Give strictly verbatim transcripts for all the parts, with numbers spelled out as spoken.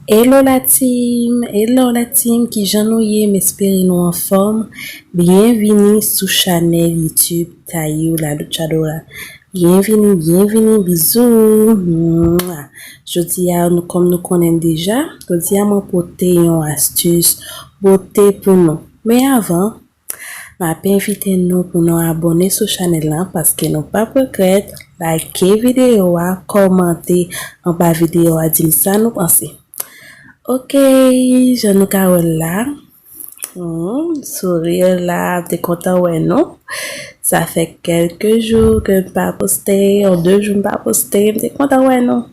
Hello la team, hello la team, kijan nou ye? M espere nou anfòm. Byenvini sou chanèl YouTube Tayou la Luchadora. Byenvini, byenvini, bizou. Mwa. Jodi a, nou, kòm nou konnen deja, jodi a mwen pote yon astis bote pou nou. Men avan, m ap envite nou pou nou abòne sou chanèl la paske nou p ap regrèt. Like videyo a, kòmante anba videyo a, di m sa nou panse. Ok, jan nou ka wè l la, hmm, sourire la, m te kontan wè nou. Sa fè kèlke jou ke m pa poste, yon de jou m pa poste, m te kontan wè nou.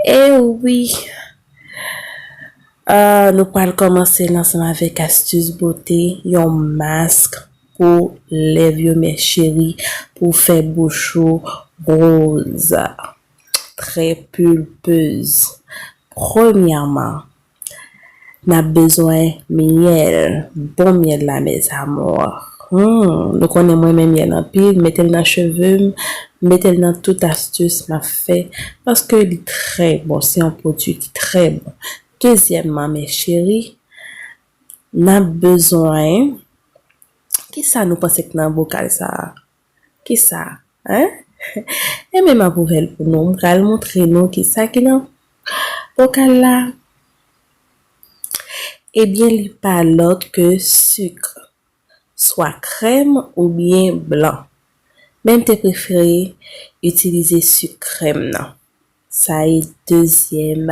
E wi, ah, nou pral kòmanse l ansanm avèk astis bote, yon mask pou lèv yo, mes chéris, pou fè bouch ou roz, trè pulpeuse. Premyèman, n ap bezwen myèl, bon myèl la, mes amours. Hmm, nou konnen mwen renmen myèl anpil, mete l nan cheve m, mete l nan tout astis m ap fè, paske li trè bon, se yon pwodui ki trè bon. Dezyèmman, mes chéris, n ap bezwen, kisa nou panse k nan bokal sa a? Kisa? Hein? Ebyen, m ap ouvè l pou nou. M pral montre nou kisa ki nan bokal la. Ebyen, li pa lòt ke sik, swa krèm oubyen blan. Men m te prefere itilize sik krèm nan. Sa e dezyèm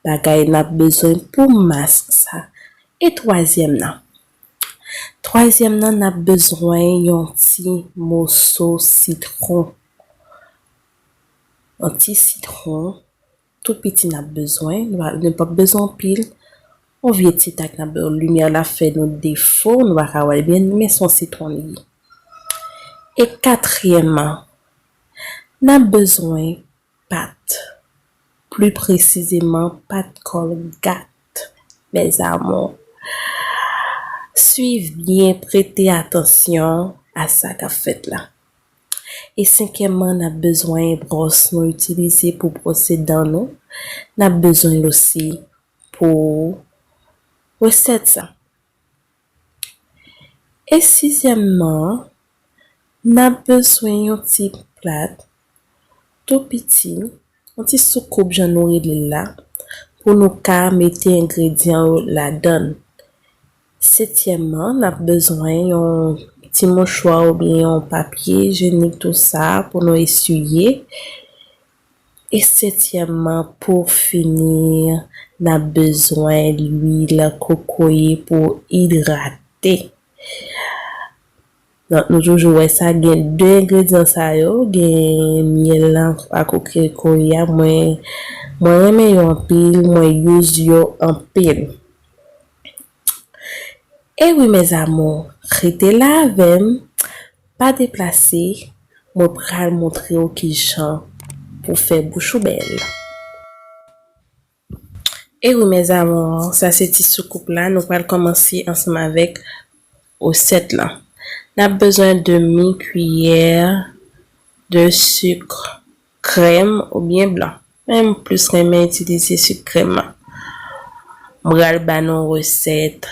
bagay n ap bezwen pou mask sa. E twazyèm nan. Twazyèm nan, n ap bezwen yon ti moso sitwon. Yon ti sitwon tou piti n ap bezwen. Nou pa, nou p ap bezwen anpil. Yon vye ti tak n ap, limyè la fè nou defo, nou pa ka wè l byen, men se yon sitwon li ye. E katriyèmman, n ap bezwen pat, pli presizeman pat Colgate, mes amours. Swiv byen, prete atansyon a sa k ap fèt la. E senkyèmman, n ap bezwen bwòs nou itilize pou bwose dan nou. N ap bezwen l osi pou resèt sa. E sizyèmman, n ap bezwen yon ti plat tou piti, yon ti soukoup jan nou rele l la, pou nou ka mete engredyan yo ladan l. Setyèmman, n ap bezwen yon ti mouchwa oubyen yon papye ijenik, tou sa, pou nou eswiye. E setyèmman, pou fini, n ap bezwen lwil kokoye pou idrate. Donk, nou toujou wè sa, gen de engredyan sa yo, gen myèl lan ak kokoye a, mwen, mwen renmen yo anpil, mwen use yo anpil. E wi, mes amours, rete la avè m, pa deplase, mwen pral montre w kijan pou fè bouch ou bèl. E wi, mes amours, sa se ti soukoup la, nou pral kòmanse ansanm avèk resèt lan. N ap bezwen demi kiyè de sik krèm oubyen blan. Men m plis renmen itilize sik krèm lan. M pral ba nou resèt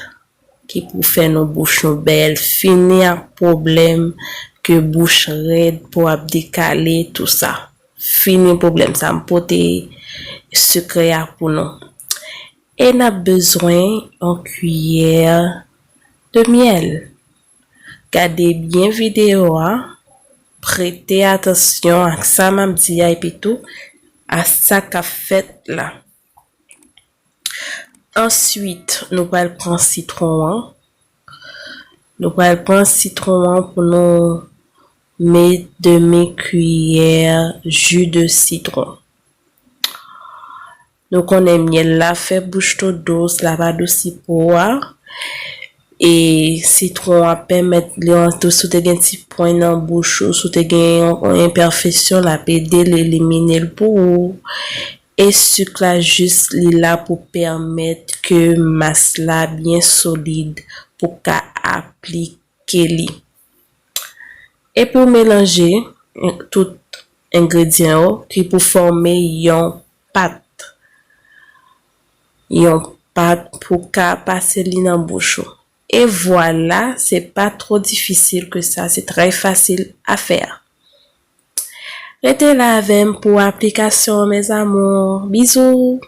ki pou fè nou bouch nou bèl, fini ak pwoblèm ke bouch rèd, po ap dekale, tou sa. Fini pwoblèm sa, m pote sekrè a pou nou. E n ap bezwen yon kiyè de myèl. Gade byen videyo a, prete atansyon ak sa m ap di a, epi tou a sa k ap fèt la. Answit, nou pral pran sitwon an. Nou pral pran sitwon an pou nou met demi kiyè ji de sitwon. Nou konnen myèl la fè bouch nou dous, l ap adousi po a. E sitwon an pèmèt li, si w te gen ti pwen nan bouch ou, si w te gen yon, yon enpèfeksyon, l ap ede l elimine l pou ou. E sik la jis li la pou pèmèt ke mas la byen solid pou ka aplike li. Epi w melanje tout engredyan yo ki pou fòme yon pat. yon pat pou ka pase li nan bouch ou. E vwala, se pa twò difisil ke sa, se trè fasil a fè. Rete la avè m pou aplikasyon, mes amours. Bizou!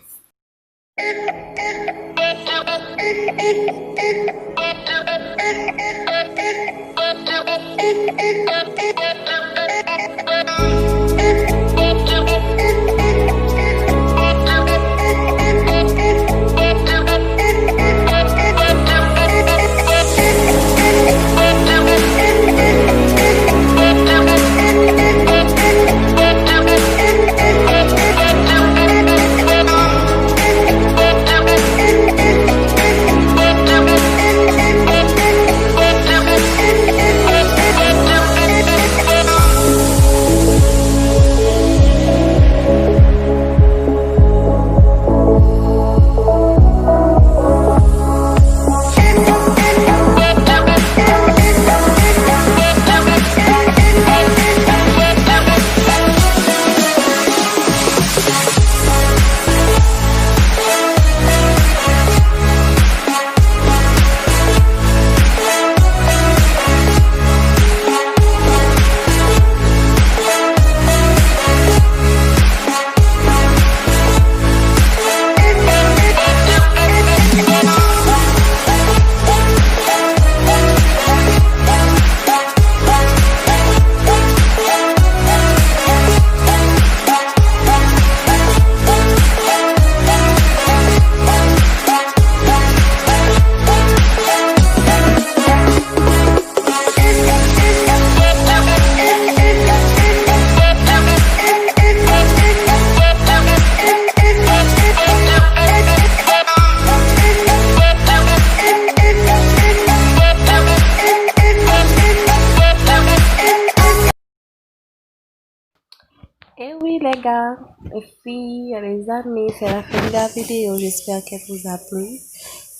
Et oui, les gars, les filles, les amis, c'est la fin de la vidéo. J'espère qu'elle vous a plu.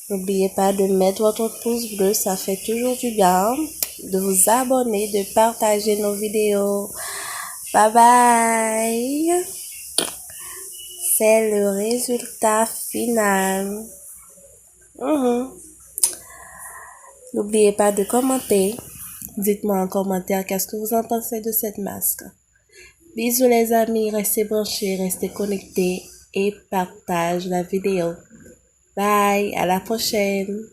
N'oubliez pas de mettre votre pouce bleu, ça fait toujours du bien. De vous abonner, de partager nos vidéos. Bye bye. C'est le résultat final. Mhm. N'oubliez pas de commenter. Dites-moi en commentaire qu'est-ce que vous en pensez de cette masque. Bisous les amis, restez branchés, restez connectés et partagez la vidéo. Bye, à la prochaine.